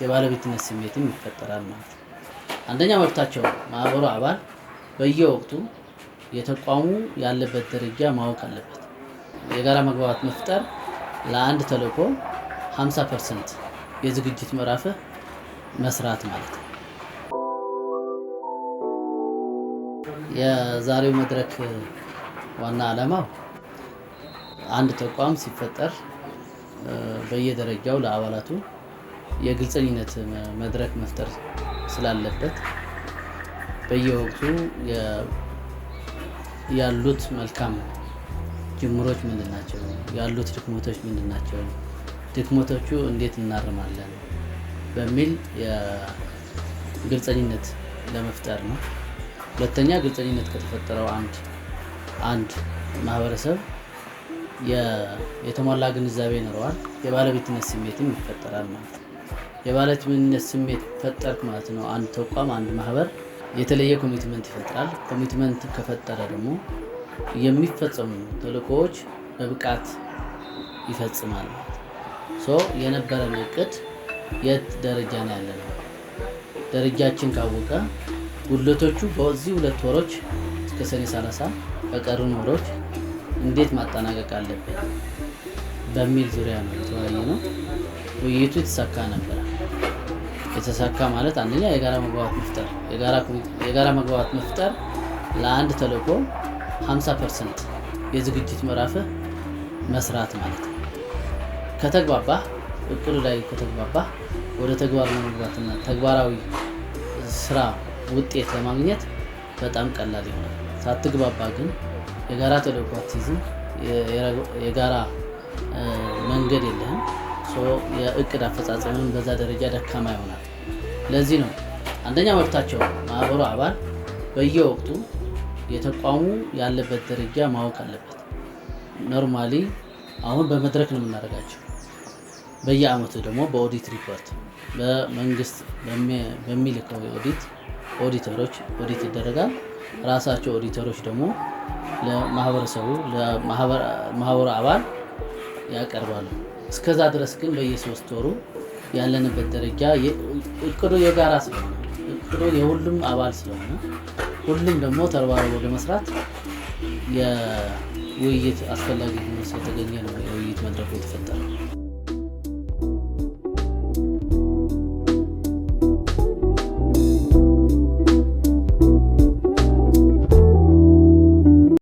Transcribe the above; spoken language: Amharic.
የባለቤትነት ስሜትም ይፈጠራል ማለት ነው። አንደኛ መብታቸው ማህበሩ አባል በየወቅቱ የተቋሙ ያለበት ደረጃ ማወቅ አለበት። የጋራ መግባባት መፍጠር ለአንድ ተልዕኮ 50% የዝግጅት ምዕራፍህ መስራት ማለት ነው። የዛሬው መድረክ ዋና ዓላማው አንድ ተቋም ሲፈጠር በየደረጃው ለአባላቱ የግልጸኝነት መድረክ መፍጠር ስላለበት፣ በየወቅቱ ያሉት መልካም ጅምሮች ምንድን ናቸው? ያሉት ድክመቶች ምንድን ናቸው? ድክመቶቹ እንዴት እናርማለን? በሚል የግልጸኝነት ለመፍጠር ነው። ሁለተኛ፣ ግልጸኝነት ከተፈጠረው አንድ ማህበረሰብ የተሟላ ግንዛቤ ይኖረዋል። የባለቤትነት ስሜትም ይፈጠራል ማለት ነው። የባለቤትነት ስሜት ፈጠርክ ማለት ነው። አንድ ተቋም፣ አንድ ማህበር የተለየ commitment ይፈጥራል። Commitment ከፈጠረ ደግሞ የሚፈጸሙ ተልእኮዎች በብቃት ይፈጽማል ማለት ነው። So የነበረን እቅድ የት ደረጃ ነው ያለነው? ደረጃችን ካወቀ ጉድለቶቹ በዚህ 2 ወሮች እስከ ሰኔ 30 በቀሩን ወሮች እንዴት ማጠናቀቅ አለብን በሚል ዙሪያ ነው የተወያየነው። ውይይቱ የተሳካ ነበረ። የተሳካ ማለት አንደኛ የጋራ መግባባት መፍጠር፣ የጋራ መግባባት መፍጠር ለአንድ ተልዕኮ 50% የዝግጅት ምዕራፍህ መስራት ማለት ነው። ከተግባባህ፣ እቅዱ ላይ ከተግባባህ ወደ ተግባር ለመግባትና ተግባራዊ ስራ ውጤት ለማግኘት በጣም ቀላል ይሆናል። ሳትግባባ ግን የጋራ ተልዕኮ አትይዝም፣ የጋራ መንገድ የለህም። የእቅድ አፈጻጸምን በዛ ደረጃ ደካማ ይሆናል። ለዚህ ነው አንደኛ መብታቸው ማህበሩ አባል በየወቅቱ የተቋሙ ያለበት ደረጃ ማወቅ አለበት። Normally አሁን በመድረክ ነው የምናደርጋቸው። በየአመቱ ደግሞ በኦዲት ሪፖርት በመንግስት በሚልከው የኦዲት ኦዲተሮች ኦዲት ይደረጋል። ራሳቸው ኦዲተሮች ደግሞ ለማህበረሰቡ፣ ለማህበሩ አባል ያቀርባሉ። እስከዛ ድረስ ግን በየ3 ወሩ ያለንበት ደረጃ፣ እቅዱ የጋራ ስለሆነ፣ እቅዱ የሁሉም አባል ስለሆነ፣ ሁሉም ደግሞ ተረባርቦ ለመስራት የውይይት አስፈላጊ ሆኖ ስለተገኘ ነው የውይይት መድረኩ የተፈጠረው።